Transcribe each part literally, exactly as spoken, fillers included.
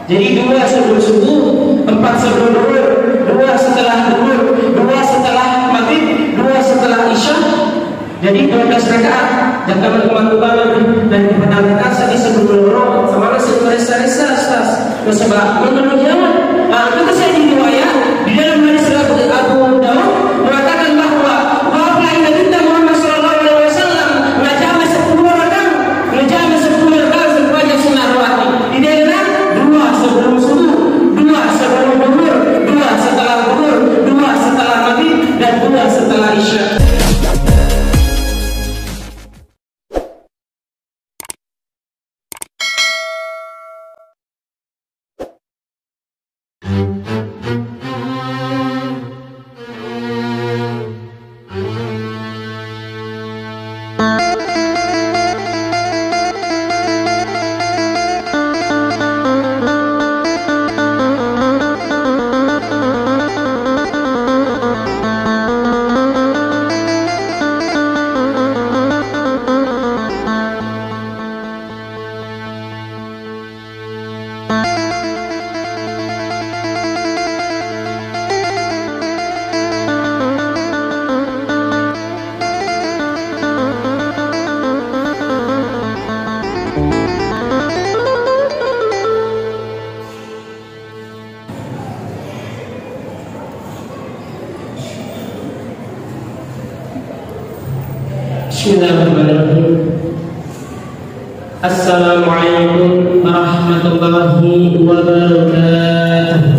Jadi dua sebelum subuh, empat sebelum duhur, dua setelah duhur, dua setelah maghrib, dua setelah isya. Jadi dua belas rakaat. Dan kamu kemana-mana dan dipertahankan saja sebelum loro, sama si meresa-resa, Ustaz. Nasaba menurut dia, ah, itu saya di riwayat, di dalam hadis Abu, Abu Daud mengatakan bahwa, bahwa Nabi kita Muhammad sallallahu alaihi wasallam ngajama sepuluh rakaat, ngajama sepuluh rakaat sepanjang sunnah rawatib. Di daerah dua sebelum subuh, dua sebelum duhur, dua setelah duhur, dua setelah maghrib, dan dua setelah isya. Bismillahirrahmanirrahim. Assalamualaikum warahmatullahi wabarakatuh.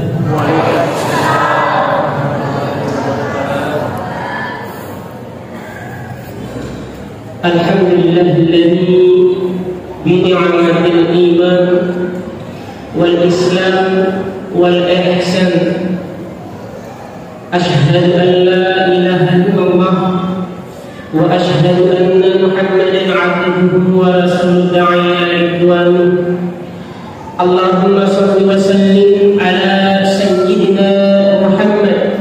Alhamdulillahilladzi bi ni'matil iman wal islam wal ihsan. Asyhadu an la ilaha illallah wa asyhadu anna Muhammadan abduhu wa rasuluh da'a ila ridwanih. Allahumma shalli wa sallim ala sayyidina Muhammad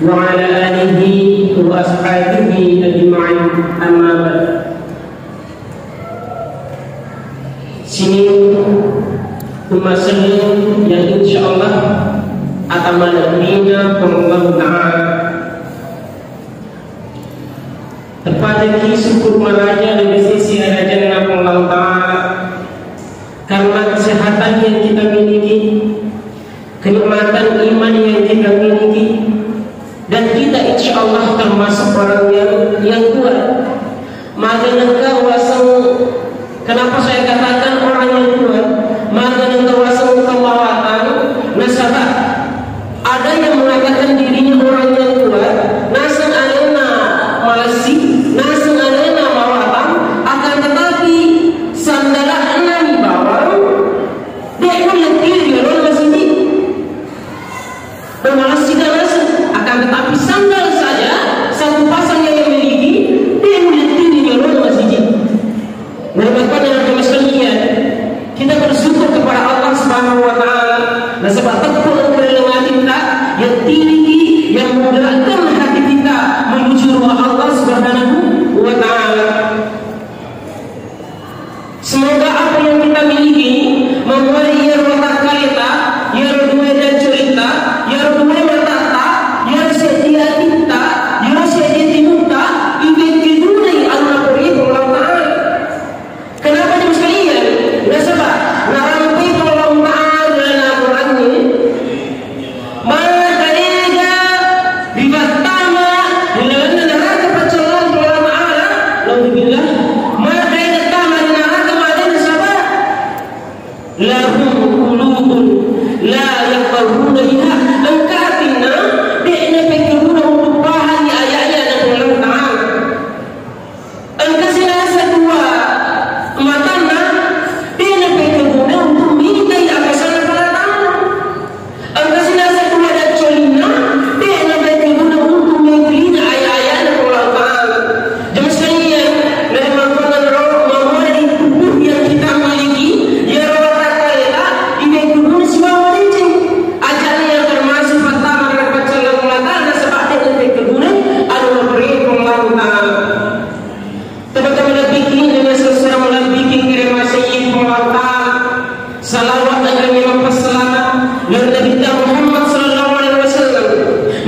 wa ala alihi wa ashabihi ajma'in, amma ba'd. Sining umma selleng yang insyaallah akan malebbina Puang Allahu Ta'ala. Tepateki syukur maraja lebih sisi arajanna Puang Allahu Ta'ala karena kesehatan yang kita miliki, kenikmatan iman yang kita miliki, dan kita insya Allah termasuk orang yang, yang kuat. Maka engka waseng, kenapa saya katakan orang yang kuat? Maka engka waseng kemawatan, nasaba ada yang mengatakan dirinya orang yang kuat, naseng alena malessi, naseng alena mawatang, akan tetapi sandala'na ni bawang, de' ulettiri ri lalona masigi. Bermalas jika naseng, akan tetapi sandal saja satu pasang yang ia miliki, de' ulettiri ri lalona masigi. Nah, Bapak dan Ibu sekalian, kita bersyukur kepada Allah Subhanahu wa Ta'ala. Nasaba teppu engka ri laleng atinta, yang tiriki, yang menggerakkan hati kita menuju rumah Allah Subhanahu wa Ta'ala. Semoga apa yang kita miliki, membuat ia rumah tangga kita, ia dua dan cerita, ia dua mata, ia sedia kita, ia sedia timuta, ibe kidunai Allah Ta'ala. Kenapa jemaah sekalian? Nasaba narampai Puang Allahu Ta'ala dalam Al-Qur'annya, maka ega ripattama ri lalenna neraka paccellang Puang Allahu Ta'ala, naudzubillah, maka ega tama ri neraka mate nasaba lahum qulubun la yafqahuna biha, engka atinna de'na pekkeruna untuk pahangi ayat-ayatna Puang Allahu Ta'ala. Engka sinasa dua matanna, de' napekkeguna untuk mitai atasana Puang Allah Ta'ala. Engka sinasa dua daccolinna, de' napekkeguna untuk mengtelinga ayat-ayatna Puang Allah Ta'ala. Jemaah sekalian, dari mangkona ro, mamua dari tubuh yang kita miliki, ya ro, rata-rata, ipekkeguna sibawa leceng. Ajana yang termasuk pertama dari paccallang Allah Ta'ala, sebab de' napekkeguna anu mapere Puang Allah Ta'ala. Teman-teman, nabikin dengan seseorang nabikin kira masih Puang Allah Ta'ala. Salawat dan kalimat Nabi Muhammad sallallahu alaihi wasallam,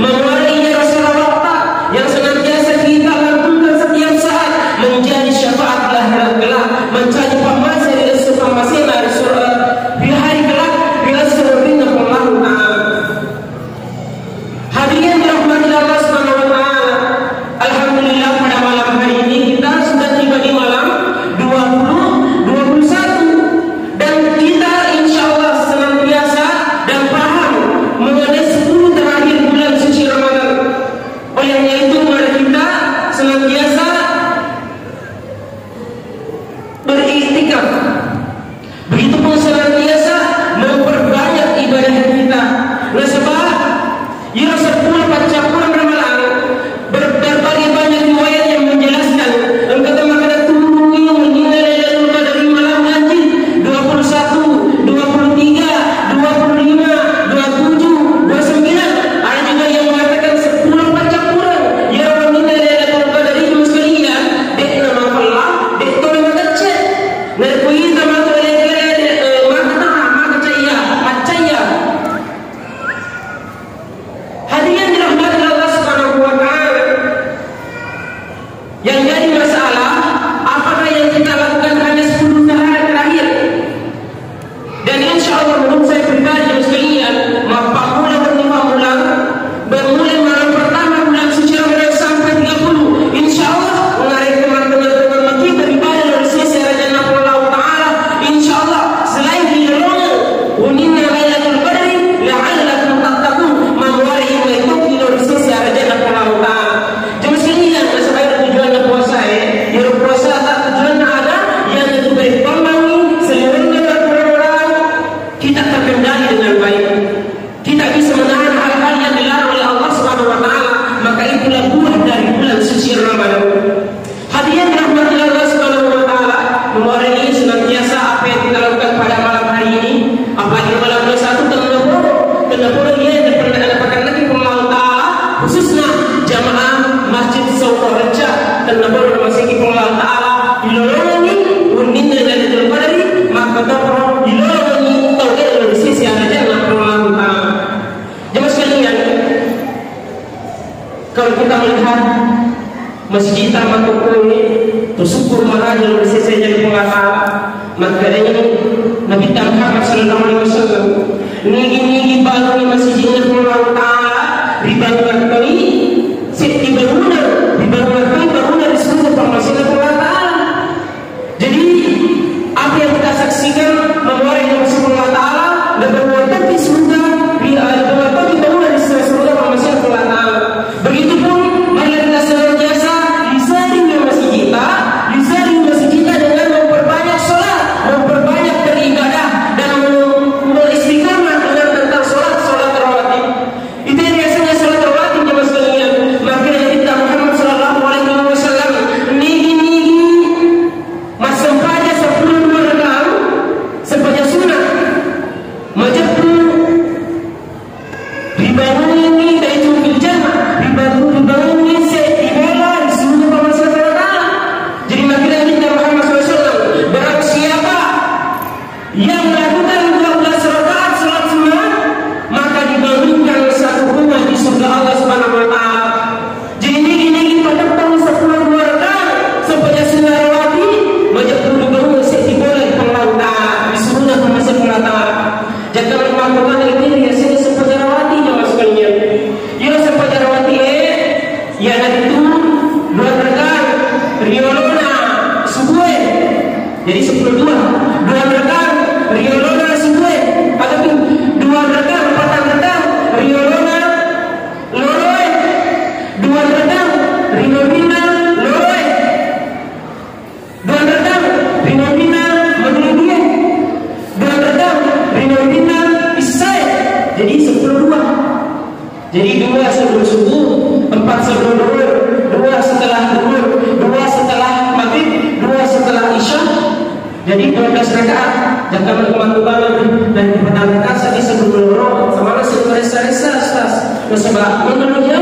memuarai iyaro salawatta yang senantiasa kita lantunkan setiap saat menjadi syafaat di akhirat kelak, menjadi pamase ri esso pammasena ri sur-, di hari kelak, ri esso rinna Allah Ta'ala. Hadirin dirahmati Allah Subhanahu wa Ta'ala. Alhamdulillah, pada malam hari ini kita sudah tiba di malam dua puluh, dua puluh satu. Dan kita insya Allah senantiasa dan paham mengenai sepuluh terakhir bulan suci Ramadan. Oleh karena itu, mari kita senantiasa beriktikaf. Begitupun senantiasa memperbanyak ibadah kita. Nasaba, iyaro seppulo paccappureng Ramalang ber-, berbagai banyak riwayat yang menjelaskan engka to makkeda turungi wenninna Lailatul Qadar ri malam ganjil, dua puluh satu, dua puluh tiga, dua puluh lima, dua puluh tujuh, dua puluh sembilan. Ada juga yang mengatakan seppulo paccappureng. Iyaro wenninna Lailatul Qadar itu sekalian, de'na mapella, de' tona magecce. Narekko ita matu ele-ele, eh, maka terang, maka cahaya, maccahaya. Hadirin dirahmati Allah Subhanahu wa Ta'ala. Yang jadi masalah, apakah yang kita lakukan hanya sepuluh hari terakhir? Dan insya Allah, menurut saya pribadi, jemaah sekalian, mappammula wenni pammulang, bermula malam pertama bulan suci Ramadan sampai tiga puluh, insya Allah, narekko mattengnga-tengnga kita ibadah ri sese arajanna Allah Ta'ala, insya Allah, selain rilolongeng wenninna Lailatul Qadri, la'allakum tattaqun, mamuare imai tokki lao ri sese arajanna Allah Ta'ala. Jemaah sekalian, nasaba iyaro tujuanna puasae, iyaro puasa ta tujuanna aga, iyanaritu bareppammangi saliwenna aturan-aturan, kita terkendali dengan baik. Kita bisa menahan hal-hal yang dilarang oleh Allah Subhanahu wa Ta'ala, maka itulah buah dari bulan suci Ramadan. Hadirin dirahmati Allah Subhanahu wa Ta'ala, memuarai senantiasa apa yang kita lakukan pada malam hari ini, apalagi malam dua puluh satu, tenna poro, tenna poro iya yang pernah ada pakan lagi Allah Ta'ala, khususnya jamaah Masjid Sautoreca, tenna poro masigi Allah Ta'ala, ilolongi wenninna Lailatul Qadri, makkatoro ilolongi tau elo di sisi arajanna Allah Ta'ala. Jemaah sekalian, kalau kita melihat masjid Taman Tokoni, bersyukur maraja luar biasa jadi pengamal. Makanya ini Nabi Muhammad sallallahu alaihi wasallam, nigi-nigi bangun masjid Allah Ta'ala, dibangun kami, setiap bangunan, dibangun kami bangunan di seluruh pemasukan Allah Ta'ala. Jadi, apa yang kita saksikan, memuarai Allah Ta'ala, dan bermuatan di surga, di, eh, bermuatan di bangunan di surga, Allah Ta'ala. Begitupun, marilah kita senantiasa disaring masjid kita, disaring masjid kita dengan memperbanyak sholat, memperbanyak beribadah, dan mem-, beristiqamah dengan tentang sholat, sholat rawatib. Itu yang biasanya sholat rawatib, jemaah sekalian. Makanya kita Muhammad sallallahu alaihi wasallam, nigi-nigi massempajang seppulo dua rakaat, sempajang sunnah. Majeppu ribangungi Baitul Jannah, ribangungi, ribangungi seddi bola ri surga pammasena Allah Ta'ala. Jadi, makkedai Nabi Muhammad sallallahu alaihi wasallam, barang siapa yang melakukan dua belas rakaat salat sunnah, maka dibangunkan satu rumah di surga Allah Subhanahu wa Ta'ala. Jadi, nigi-nigi pateppang seppulo dua rakaat sempajang sunnah rawatib, majeppu dibangun seddi bola ri Puang Allah Ta'ala, ri surga pammasena Allah Ta'ala. Jangka makkutanai ini biasanya sempajang rawatib, jemaah sekalian. Iya, sempajang rawatib, eh, iyanaritu dua rakaat riolona subue. Jadi seppulo dua. Dua rakaat riolona subue. Ataupun dua rakaat, empat rakaat riolona loroe. Dua rakaat riolona loroe. Dua rakaat riolona magribie. Dua rakaat riolona isyae. Jadi seppulo dua. Jadi, dua sebelum subuh, empat sebelum duhur, dua setelah duhur, dua setelah maghrib, dua setelah isya. Jadi, dua belas rakaat. Jangka makkutanai dan dipertahankan saja sebelum loro. Sama sebelum resa-resa, Ustaz. Nasaba, menurut dia,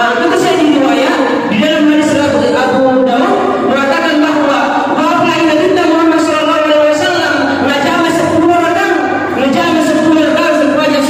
ah, itu saya di riwayat, di dalam hadis Abu, Abu Daud, mengatakan bahwa wafat Nabi Muhammad sallallahu alaihi wasallam, najama seppulo rakaat, najama seppulo rakaat, sempajang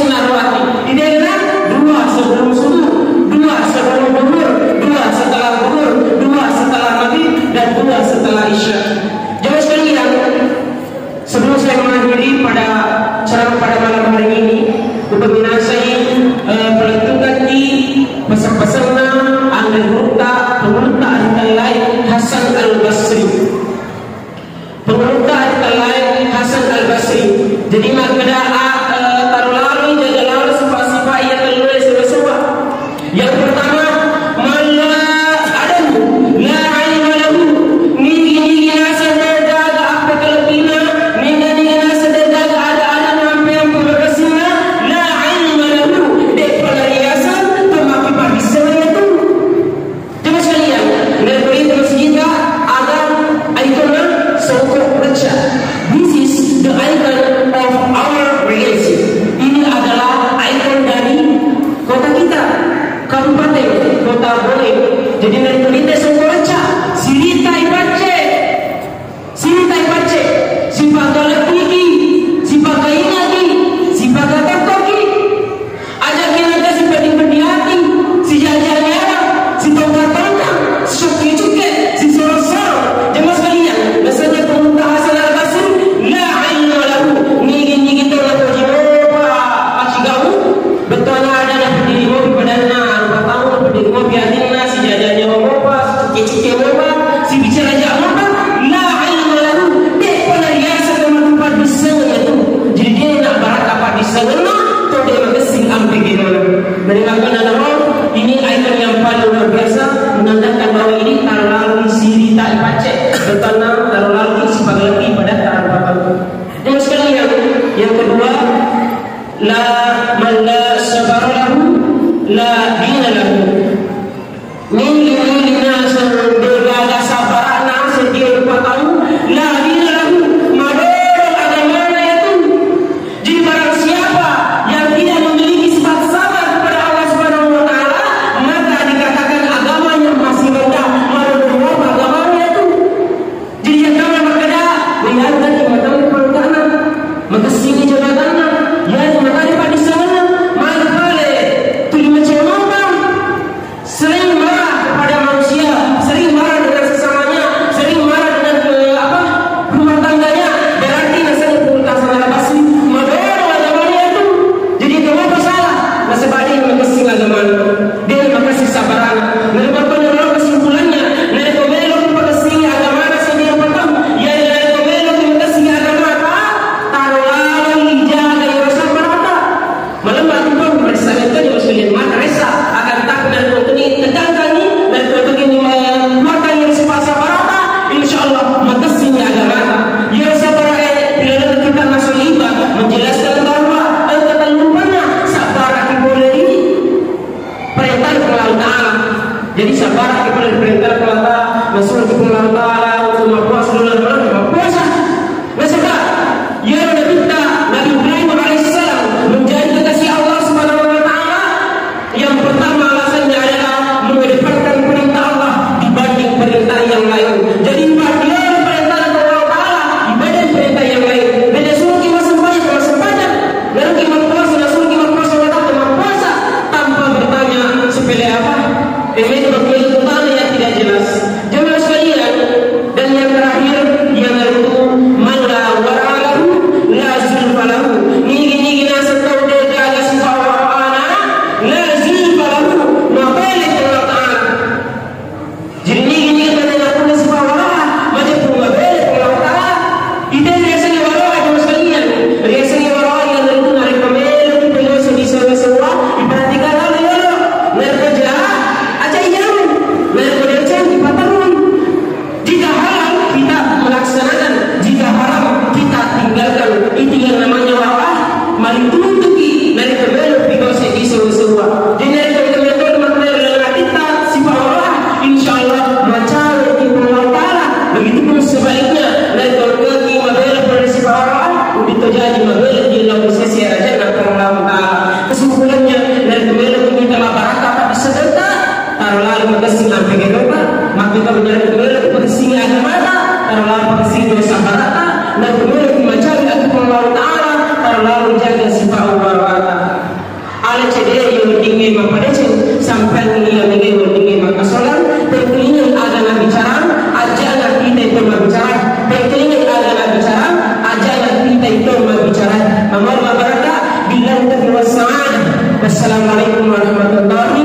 Meriwayatkan Nawawi, ini ikon yang paling luar biasa, menandakan bahwa ini taruh lalu siri tak dipace, bertanam taruh lalu sipagalaki pada taruh lalu. Yang sekalian, yang kedua, la man la sabara lahu, la dina lahu. Nigi-nigi naseng degaga sabarana sedia rupa tau, la dina lahu, madodong agamana yatu. Jadi barang siapa yang tidak memiliki sifat sabar kepada Allah Subhanahu wa Ta'ala, maka dikatakan agamanya masih rendah, madodong rupa agamana yatu. Jadi yang kami makkeda, riaga ni matang pangkana, makessini jabatanna, ya matang padisana, magi pale tuli macam apa. Sering marah kepada manusia, sering marah dengan sesamanya, sering marah dengan eh, apa rumah tangganya, berarti nasanya pun kasar basi, madorong agamanya itu. Jadi kenapa salah? Nasaba dia makessing agamana, dia makessing sabarana. Nah, apa kesimpulannya? Nah, kalau melo makessing agamana sendiri pertama, ya, ya, kalau melo makessing agama apa? Taruh lalu dijaga ya sabarata. Malemma tu pun bersaling tu jauh sulit mata resa akan tak dan tu ni tegangkan ni dan tu tu ni kuatan yang sifat sabarata, insya Allah makessing agama. Ya sabar eh bila kita masuk iba menjelaskan bahwa engkau lumpana sabar kita boleh ini perintah Allah Taala. Jadi sabar kita boleh perintah Allah Taala, masuk ke Allah Taala untuk mempuas dulu malam puasa. Nasaba, iyaro Nabitta, Nabi Ibrahim alaihissalam, menjadi kekasih Allah Subhanahu wa Ta'ala. Yang pertama alasannya adalah mengedepankan perintah Allah dibanding perintah yang lain. Jadi, iyaro perintah Allah Ta'ala dibanding perintah yang lain. Beda suruh kita sembahyang, kita sembahyang. Lalu kita puasa, lalu kita puasa, kita puasa tanpa bertanya sepele apa. Ini pertanyaan yang tidak jelas. Jemaah sekalian, dan yang terakhir, yaitu man la wara'a lahu, la zulfa lahu. Nigi-nigi naseng tau degaga sifat wara'ana, la zulfa lahu, mabelai Allah Ta'ala. Jadi nigi-nigi naseng tau degaga sifat wara'a, maja pun mabelai Allah Ta'ala. Itu biasanya wara'a, jemaah sekalian. Biasanya wara'a yang tentu narekko melo kita biasa di sewa-sewa, diperhatikan hal yang narekko jahat, aja iya. Narekko deceng, dipaterrui. Jika halal, kita melaksanakan. Jika haram, kita tinggalkan. Itu yang namanya wara'a. Mari tuntuki, narekko melo kita biasa di sewa-sewa. Jadi narekko kita melo makna dalam hati kita, sifat wara'a, insya Allah, macam itu Allah Ta'ala. Begitupun sebaliknya, narekko kita mabelai pada sifat wara'a, untuk terjadi mabelai di dalam sisi raja Allah Ta'ala. Kesimpulannya, narekko melo kita mabaraka, tapi sedekah, taro lalo makessing ampe geroka, makkeda narekko melo makessing agamata, taro lalo makessing dosa barata, narekko melo macawe aturan Allah Ta'ala, taro lalo jaga sifat Allah Ta'ala. Ala cede iya weddingnge mappadeceng, sampeang iya mege weddingnge makkasolang, tengkelingai aga nabicarang, ajana kita itu mabicara, tengkelingai aga nabicarang, ajana kita itu mabicara. Mamar mabaraka, billahi taufiq was sa'adah. Wassalamualaikum warahmatullahi